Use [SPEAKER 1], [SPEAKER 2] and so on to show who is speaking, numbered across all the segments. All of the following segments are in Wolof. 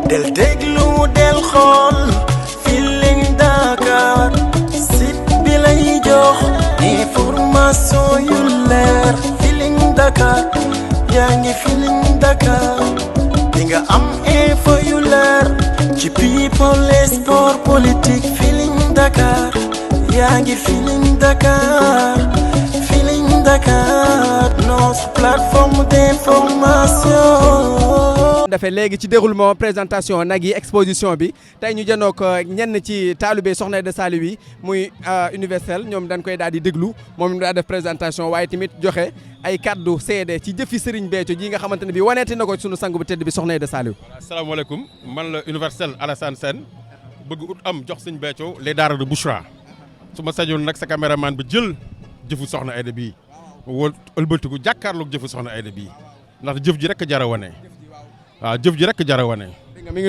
[SPEAKER 1] del déglu del xool Feeling Dakar site bi lay jox information yu leer Feeling Dakar yaa ngi Feeling Dakar di nga am info yu leer ci people et sport politique Feeling Dakar yaa ngi Feeling Dakar Feeling Dakar notre plateforme d'information.
[SPEAKER 2] dafay léegi ci déroulement présentation nag yi exposition bi tey ñu jënook ñenn ci taalibe Soxna Aïda Saliou yi muy universel ñoom dañ koy daal di déglu moom daa def présentation waaye tamit joxe ay kaddu seede ci jëfi Serigne Béthio ji nga xamante ne bi waneeti na ko sunu sang bu tedd bi Soxna Aïda Saliou.
[SPEAKER 3] asalaamaaleykum man la universel Alassane Sène bëgg ut am jox Serigne Béthio les daara de Bouchra su ma sañoon nag sa caméraman bi jël jëfu Soxna Aïda bii wala ëlbatiku jàkkaarloog jëfu Soxna Aïda bii ndax jëf ji rek jara wane waaw jëf ji rek jara wane.
[SPEAKER 2] mi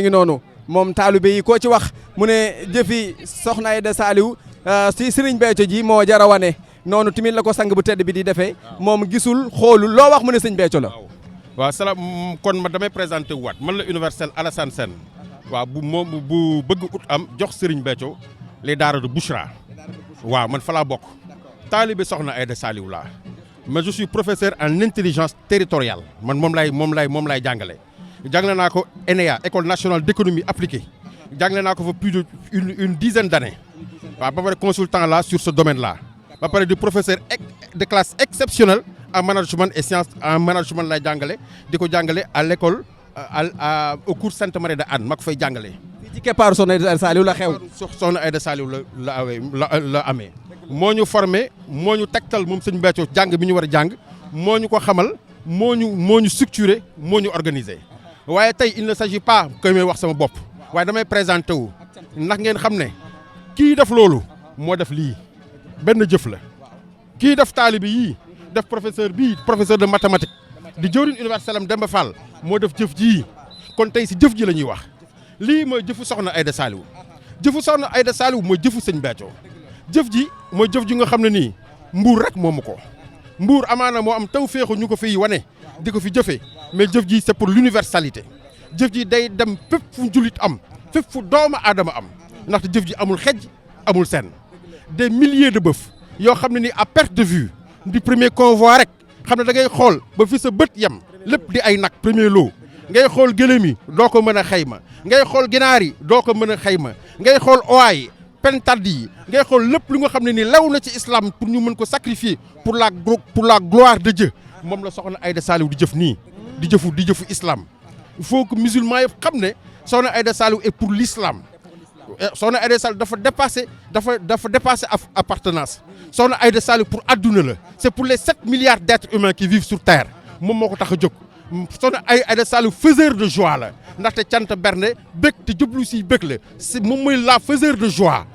[SPEAKER 2] ngi noonu moom taalibe yi koo ci wax mu ne jëfi Soxna Aïda Saliou si Serigne Béthio ji moo jara wane noonu tamit la ko sang bu tedd bi di defee moom gisul xoolul loo wax mu ne Serigne Béthio la.
[SPEAKER 3] waaw salaam kon ma damay présenté wu waat man la universel Alassane Sène waaw bu bëgg ut am jox Serigne Béthio les daara de Bouchra waaw man fa laa bokk taalibe Soxna Aïda Saliou laa mais je suis professeur en intelligence territoriale man moom lay jàngale. jàngale naa ko ENEA école nationale d'économie appliquée jàngale naa ko fa plus de une dizaine d'années waaw ba pare consultant là sur ce domaine là ba pare di professeur de classe exceptionnelle en management et sciences en management lay jàngale di ko jàngale à l'école au cours Sainte Marie de Anne ma ko fay jàngale.
[SPEAKER 2] fii ci keppaaru Soxna Aïda Saliou la xew.
[SPEAKER 3] Soxna Aïda Saliou la amee. moo ñu formé moo ñu tegtal moom Sëñ Béthio jàng bi ñu war a jàng moo ñu ko xamal moo ñu structuré moo ñu organisé waaye tey il ne s'agit pas que may wax sama bopp waaye damay présenté wu ndax ngeen xam ne kii def loolu moo def lii benn jëf la kii def taalibe yii def professeur de mathématique di jëwriñ universel am Demba Fall moo def jëf jii kon tey si jëf ji la ñuy wax lii mooy jëfu Soxna Aïda Saliou jëfu Soxna Aïda Saliou mooy jëfu Sëñ Béthio jëf ji mooy jëf ji nga xam ne nii mbuur rek moomu ko mbuur amaana moo am taw féexu ñu ko fiy wane di ko fi jëfee mais jëf ji c'est pour l'universalité jëf ji day dem fépp fu jullit am fépp fu doomu aadama am ndaxte jëf ji amul xej amul seen des milliers de bëf yoo xam ne ni à perte de vue du premier convoi rek xam ne da ngay xool ba fi sa bët yem lépp di ay nag premier lot ngay xool gëlëm yi doo ko mën a xayma ngay xool ginaar yi doo ko mën a xayma ngay xool owaay yi pentad yi ngay xool lépp lu nga xam ne ni lew na ci islam pour ñu mën ko sacrifier pour la gloire de Dieu moom la Soxna Aïda Saliou di jëf nii di jëfu islam il faut que musulmans yëpp xam ne Soxna Aïda Saliou est pour l'islam Soxna Aïda Saliou dafa dépasser appartenance Soxna Aïda Saliou pour adduna la c'est pour les 7 milliards d'êtres humains qui vivent sur terre moom moo ko tax a jóg Soxna Aïda Saliou faiseur de joie la ndaxte cant berne bëgg te jublu si bëgg la c'est moom mooy la faiseur de joie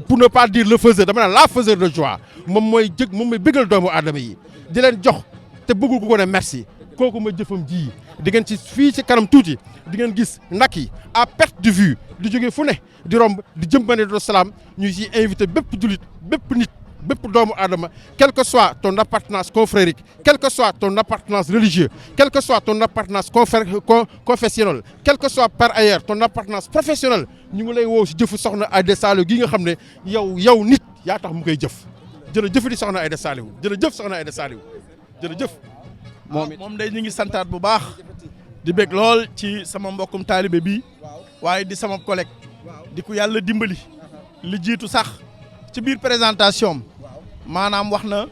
[SPEAKER 3] pour ne pas dire le faiseur dama ne la faiseur de joie moom mooy bëggal doomu aadama yi di leen jox te bëggul ko ne merci kooku ma jëfam ji di ngeen ci fii ci kanam tuuti di ngeen gis nag yi à perte de vue di jógee fu ne di romb di jëm Madinatu Salaam ñu ci invité bépp jullit bépp nit bépp doomu aadama quelle que soit ton appartenance confrérique quelle que soit ton appartenance religieuse quelle que soit ton appartenance confessionnelle quelle que soit par ailleurs ton appartenance professionnelle ñu ngi lay woo si jëfu Soxna Aïda Saliou gi nga xam ne yow nit yaa tax mu koy jëf jërëjëf di Soxna Aïda Saliou jërëjëf Soxna Aïda Saliou jërëjëf.
[SPEAKER 4] moom day ñu ngi santaat bu baax di bég lool ci sama mbokkum taalibe bi waaye di sama collègue di ko yàlla dimbali li jiitu sax ci biir présentation maanaam wax na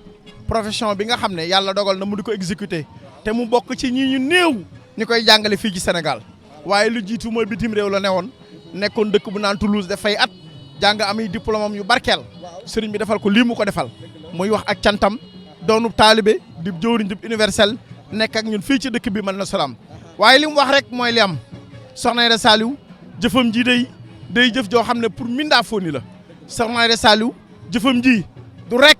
[SPEAKER 4] profession bi nga xam ne yàlla dogal na mu di ko exécuter te mu bokk ci ñi ñu néew ñu koy jàngale fii ci Sénégal waaye lu jiitu mooy bitim réew la newoon nekkoon dëkk bu naan Toulouse dafay at jàng ami diplôme am yu barkeel sëriñ bi defal ko lii mu ko defal muy wax ak cantam doonu taalibe di jëwriñ di universel nekk ak ñun fii ci dëkk bi Madinatu Salaam waaye li mu wax rek mooy li am Soxna Aïda Saliou jëfam ji day jëf joo xam ne pour mindaa fóoni la Soxna Aïda Saliou jëfam ji du rek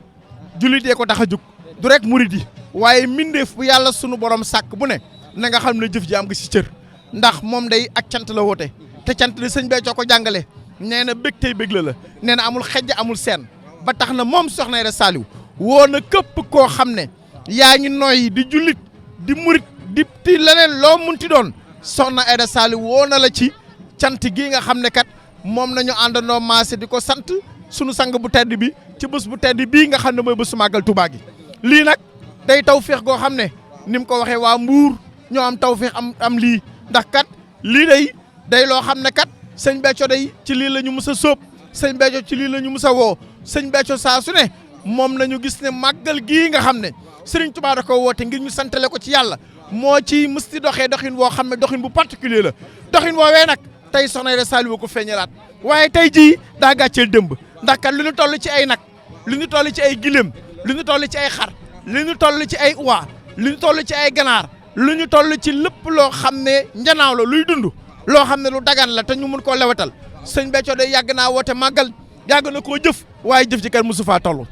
[SPEAKER 4] jullit yee ko tax a jóg du rek murid yi waaye mindeef bu yàlla sunu borom sàkk bu ne na nga xam ne jëf ji am nga si cër ndax moom day ak cant la woote te cant li sëñ Béthio ko jàngale nee na bég tey bég la nee na amul xejj amul seen ba tax na moom Soxna Aïda Saliou woo na képp koo xam ne yaa ngi nooy di jullit di murit di ti leneen loo munti doon soxna Aïda Saliou woo na la ci cant gii nga xam ne kat moom nañu àndandoo maase di ko sant sunu sang bu tedd bi ci bés bu tedd bii nga xam ne mooy bésu màggal Touba gi. lii nag day tawféex goo xam ne ni mu ko waxee waa Mbuur ñoo am tawféex am lii ndax kat lii day loo xam ne kat sëñ Béthio day ci lii la ñu mus a sóob sëñ Béthio ci lii la ñu mus a woo sëñ Béthio saa su ne moom nañu gis ne màggal gii nga xam ne Serigne Touba da ko woote ngir ñu santale ko ci yàlla moo ci mus di doxee doxin woo xam ne doxin bu particulier la doxin woowee nag tey soxna Aïda Saliou ko feeñalaat waaye tey jii daa gàcceel dëmb ndax kat lu ñu toll ci ay nag lu ñu toll ci ay giléem lu ñu toll ci ay xar lu ñu toll ci ay uwaa lu ñu toll ci ay ganaar lu ñu toll ci lépp loo xam ne njanaaw la luy dund loo xam ne lu dagan la te ñu mun koo lewatal sëñ Béthio day yàgg naa woote màggal yàgg na koo jëf waaye jëf ci kër mosu faa toll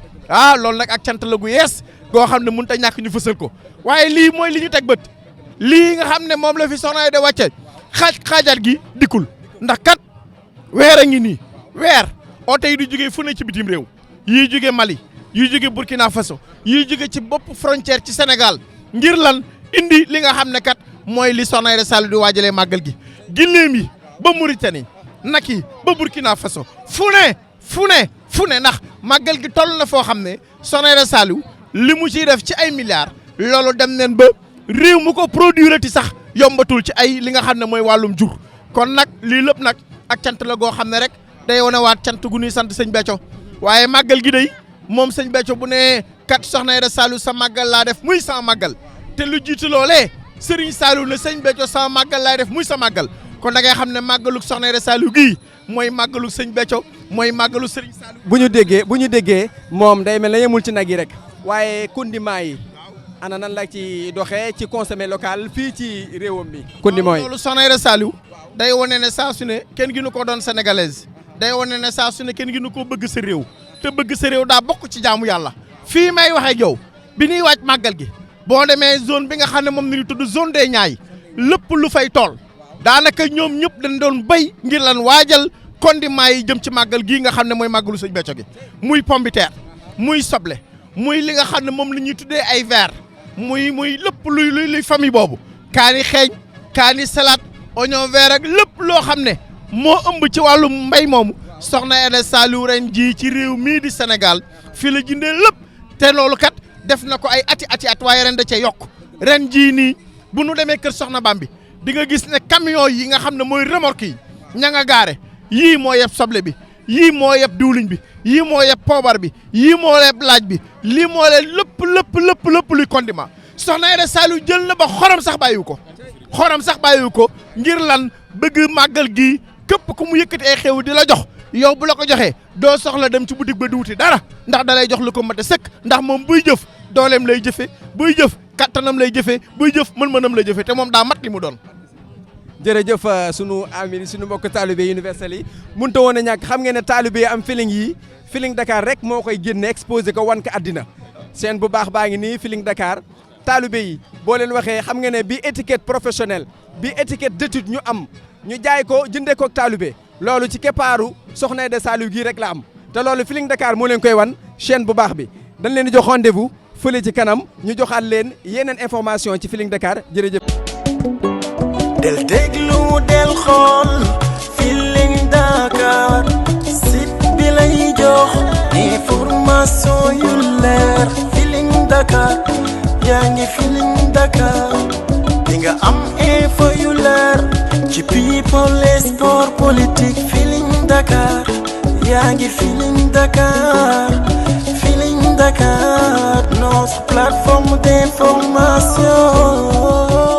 [SPEAKER 4] loolu nag ak cant la gu yees goo xam ne mënut a ñàkk ñu fësal ko waaye lii mooy li ñu teg bët lii nga xam ne moom la fi soxna Aïda wàcce xaajat gi dikkul ndax kat weer a ngi nii weer oto yi di jógee fu ne ci bitim réew yii jóge Mali yii jóge Burkina Faso yii jóge ci bopp frontière ci Sénégal ngir lan indi li nga xam ne kat mooy li soxna Aïda Saliou di waajalee màggal gi giléem yi ba Mauritanie nag yi ba Burkina Faso fu ne ndax màggal gi toll na foo xam ne soxna Aïda Saliou li mu ciy def ci ay milliards loolu dem neen ba réew mu ko produire ti sax yombatul ci ay li nga xam ne mooy wàllum jur kon nag lii lépp nag ak cant la goo xam ne rek day wanewaat cant gu ñuy sant sëñ Béthio waaye màggal gi day moom sëñ Béthio bu ne kat soxna Aïda Saliou sa màggal laa def muy sa màggal te lu jiitu loolee Serigne Saliou ne sëñ Béthio sa màggal laay def muy sa màggal kon da ngay xam ne màggalug soxna Aïda Saliou gii mooy màggalug sëñ Béthio mooy màggalu Serigne Saliou. bu ñu déggee moom day mel ne yemul ci nag yi rek waaye condiment yi ana nan la ci doxee ci consommé local fii ci réewam bi. condiment yi loolu soxna Aïda Saliou day wane ne saa su ne kenn gi nu ko doon sénégalaise day wane ne saa su ne kenn gi nu ko bëgg sa réew te bëgg sa réew daa bokk ci jaamu yàlla fii may waxee yow bi ñuy waaj màggal gi boo demee zone bi nga xam ne moom la ñu tudd zone des Niayes lépp lu fay tool daanaka ñoom ñëpp dañ doon béy ngir lan waajal condiment yi jëm ci màggal gii nga xam ne mooy màggalu sëñ Béthio gi muy pomme de terre muy soble muy li nga xam ne moom la ñuy tuddee ay verre muy lépp luy famille boobu kaani xeeñ kaani salade oignon vert ak lépp loo xam ne moo ëmb ci wàllu mbay moomu soxna Aïda Saliou ren jii ci réew mii di Sénégal fii la jëndee lépp te loolu kat def na ko ay ati at waaye ren da cee yokk ren jii nii bu nu demee kër soxna Bambi di nga gis ne camion yi nga xam ne mooy remorque yi ña nga gaare yii moo yeb soble bi yii moo yeb diwliñ bi yii moo yeb poobar bi yii moo yeb laaj bi lii moo leen lépp luy condiment soxna Aïda Saliou jël na ba xorom sax bàyyiwu ko ngir lan bëgg màggal gi képp ku mu yëkkati ay xew di la jox yow bu la ko joxee doo soxla dem ci boutique ba di wuti dara ndax da lay jox lu ko mat a sëkk ndax moom buy jëf dooleem lay jëfe buy jëf kattanam lay jëfe buy jëf mën-mënam lay jëfe te moom daa mat li mu doon.
[SPEAKER 2] jërëjëf sunu ami sunu mbokk taalibe universel yi mënut a woon a ñàkk xam ngeen ne taalibe yi am Feeling Dakar rek moo koy génne exposé ko wan ko àddina seen bu baax baa ngi nii Feeling Dakar taalibe yi boo leen waxee xam nga ne bi étiquette professionnelle bi étiquette d'étude ñu am ñu jaay ko jëndee ko taalibe loolu ci keppaaru soxna Aïda Saliou gii rek la am te loolu Feeling Dakar moo leen koy wan chaîne bu baax bi dañ leen di jox rendez-vous fële ci kanam ñu joxaat leen yeneen information ci Feeling Dakar jërëjëf.
[SPEAKER 1] del déglu del xool Feeling Dakar site bi lay jox information yu leer Feeling Dakar yaa ngi Feeling Dakar di nga am info yu leer ci people et sport politique Feeling Dakar yaa ngi Feeling Dakar Feeling Dakar notre plateforme d'information